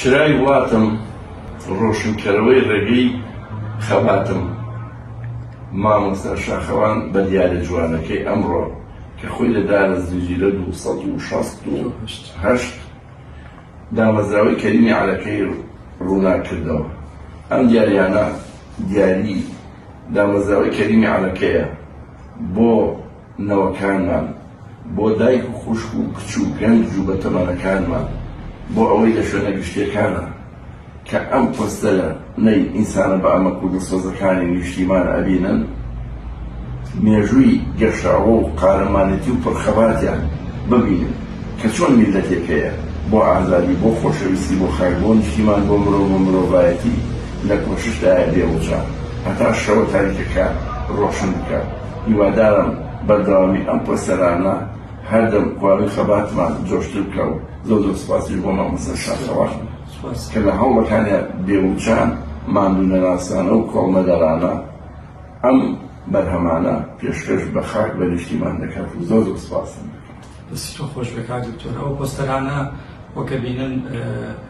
چرای وڵاتم، ڕۆشنکەرەوەی ڕێگەی خەباتم، مامۆستا شاخەوان بە دیارە جوانەکەی ئەمڕۆ کە خۆی لە دارە زنجیرە 268 دامەزراوەی کەریمی عەلەکەی ڕووناک کردەوە. ئەم دیاریانە دیاری دامەزراوەی کەریمی عەلەکەیە بۆ نەوەکانمان، بۆ دایک و خوشک و کچ و گەنج و بەتەمەنەکانمان، بۆ ئەوەی لە شوێنە گشتیەکانا کە ئەم پۆستەرە نەی ئینسانە بە ئەمەک و دڵسۆزەکانی نیشتیمان ئەبینن، مێژووی گەشاوە و قارەمانێتی و پڕخەباتیان ببینن کە چۆن میللەتێک هەیە بۆ ئازادی، بۆ خۆشەویستی بۆ خاک، بۆ نیشتیمان، بۆ مرۆڤ و مرۆڤایەتی لە کۆششدایە بێ وچان هەتا شەوە تاریکەکە ڕۆشن بکات. هیوادارم بەردەوامی ئەم پۆستەرانە هەردەم کوانوی خەباتمان جۆشتر بکا و زۆر زۆر سوپاسیش بۆ مامۆستا شاخەوان کە لە هەوڵەکانیا بێ وچان، ماندوونەناسانە و کۆڵنەدەرانە ئەم بەرهەمانە پێشکەش بە خاک بە نیشتیمان دەکات و زۆر زۆر سوپاستان دەکەم. دەستی تۆ خۆش بێ کاک دکتۆر. ئەو پۆستەرانە وەک ئەبینن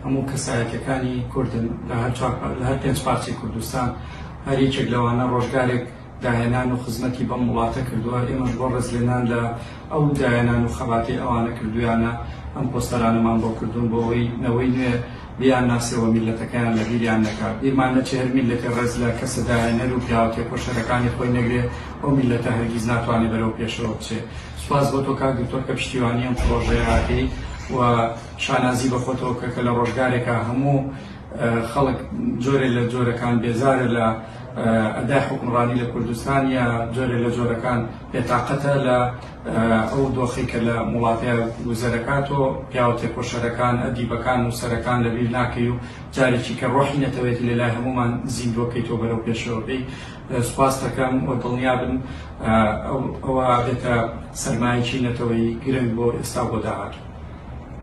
هەموو کەسایەتیەکانی کوردن لە هەر چوار لە هەر پێنج پارچەی کوردستان هەر یەکێک لەوانە ڕۆژگارێک داهێنان و خزمەتی بەم وڵاتە کردووە، ئێمەش بۆ ڕێزلێنان لە ئەو داهێنان و خەباتەی ئەوانە کردوویانە ئەم پۆستەرانەمان بۆ کردوون بۆ ئەوەی نەوەی نوێ بیانناسێ و میللەتەکەیان لە بیریان نەکا. بیرمان نەچێ هەر میللەتێ ڕێز لە کەسە داهێنەر و پیاوە تێکۆشەرەکانی خۆی نەگرێ، ئەو میللەتە هەرگیز ناتوانێ بەرەو پێشەوە بچێ. سوپاس بۆ تۆ کاک دکتۆر کە پشتیوانی ئەم پڕۆژەیە ئەکەی و شانازی بە خۆتەوە بکە کە لە ڕۆژگارێکا هەموو خەڵک جۆرێ لە جۆرەکان بێزارە لە ئەدای حوکمڕانی لە کوردستان یا جۆرێ لە جۆرەکان بێتاقەتە لە ئەو دۆخەی کە لە وڵاتەیە گوزەرەکات و پیاوە تێکۆشەرەکان، ئەدیبەکان، نووسەرەکان لەبیر ناکەی و جارێکی کە ڕۆحی نەتەوەیەتی لە لای هەموومان زیندووەکەیتەوە بەرەو پێشەوە بێی. سوپاست دەکەم و دڵنیابن ئەوە بێتە سەرمایەکی نەتەوەیی گرنگ بۆ ئێستا و بۆ داهاتوو.